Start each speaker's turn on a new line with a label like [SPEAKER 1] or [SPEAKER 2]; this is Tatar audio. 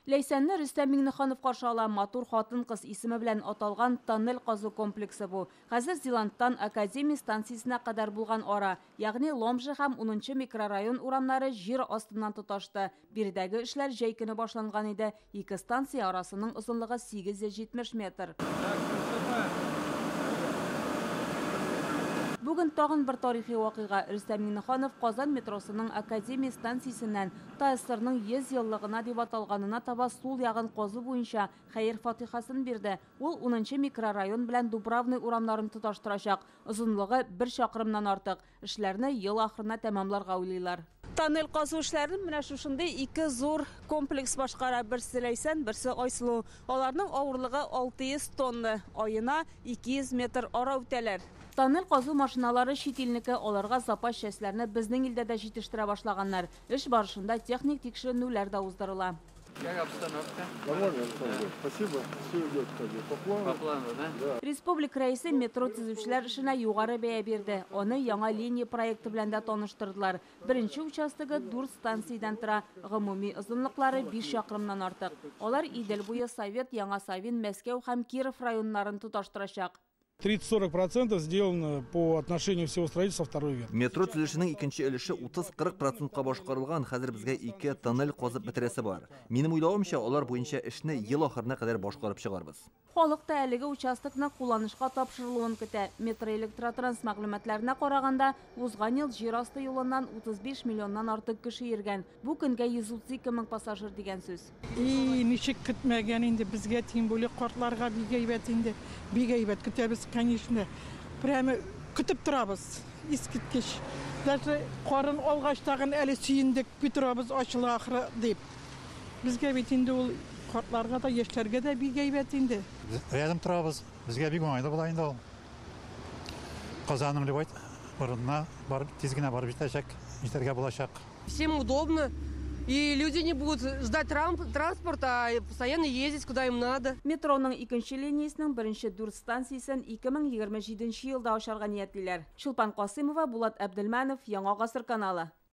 [SPEAKER 1] Ләйсәнне Рөстәм Миңнеханов каршы ала. Матур хатын-кыз исеме белән аталган тоннель казу комплексы бу. Хәзер Зиланттан Академия станциясенә кадәр булган ара, ягъни Ломжа һәм 10 микрорайон урамнары җир астыннан тоташты. Биредәге эшләр җәй көне башланган иде. Ике станция арасының озынлыгы 870 метр. Бүген тагын бер тарихи вакыйга. Рөстәм Миңнеханов Казан метросының Академия станциясеннән ТАССРның 100 еллыгына дип аталганына таба сул ягын казу буенча хәер фатихасын бирде. Ул 10 микрорайон белән Дубравный урамнарын тоташтырачак. Озынлыгы 1 чакрымнан артык. Эшләрне ел ахырына тәмамларга уйлыйлар. Тоннель казу эшләрен менә шушындый ике зур комплекс башкара. Берсе Ләйсән, берсе Айсылу. Аларның авырлыгы 600 тонна. Аена 200 метр ара үтәләр. Тоннель казу машиналары чит илнеке, аларга запас частьләрне безнең илдә дә җитештерә башлаганнар. Эш барышында техник тикшеренүләр дә уздырыла.
[SPEAKER 2] Как обстановка?
[SPEAKER 3] Нормально, Александр. Спасибо. Все идет как бы по плану.
[SPEAKER 2] По плану, да?
[SPEAKER 3] Да.
[SPEAKER 1] Республика рәисе метро төзүчеләр эшенә югары бәя бирде. Аны яңа линия проекты белән дә таныштырдылар. Беренче участогы 4 станциядән тора. Гомуми озынлыклары 5 чакрымнан артык. Алар Идел буе, Совет, Яңа Савин, Мәскәү һәм Киров районнарын тоташтырачак.
[SPEAKER 4] 30-40% сделано по отношению всего строительства второй ветки.
[SPEAKER 5] Метро төзелешенең икенче өлеше 30-40%ка башкарылган. Хәзер безгә ике тоннель казып бетерәсе бар. Минем уйлавымча, алар буенча эшне ел ахырына кадәр башкарып чыгарбыз.
[SPEAKER 1] Халык та әлеге участокны кулланышка тапшырылуын көтә. Метроэлектротранс мәгълүматларына караганда, узган ел җир асты юлыннан 35 миллионнан артык кеше йөргән. Бу көнгә 132 мең пассажир дигән сүз.
[SPEAKER 6] И, ничек көтмәгән инде, безгә тем более картларга бик әйбәт инде. Бик әйбәт көтәбез, конечно. Прямо көтеп торабыз, искиткеч. Даже карын алгач тагын әле сөендек, метробыз ачыла ахры дип. Безгә бит инде ул картларга да, яшьләргә дә бик әйбәт инде.
[SPEAKER 7] Без рядом торабыз, безгә бик уңайлы була инде ул. Казанның любой урынына барып, тиз генә барып җитәчәк, җитәргә булачак.
[SPEAKER 8] Всем удобно. И люди не будут ждать транспорта, а постоянно ездить, куда им надо.
[SPEAKER 1] Метроның икенче линиясенең беренче 4 станциясен 2027 елда ачарга ниятлиләр. Чулпан Касымова, Булат Әбделмәнов, Яңа Гасыр каналы.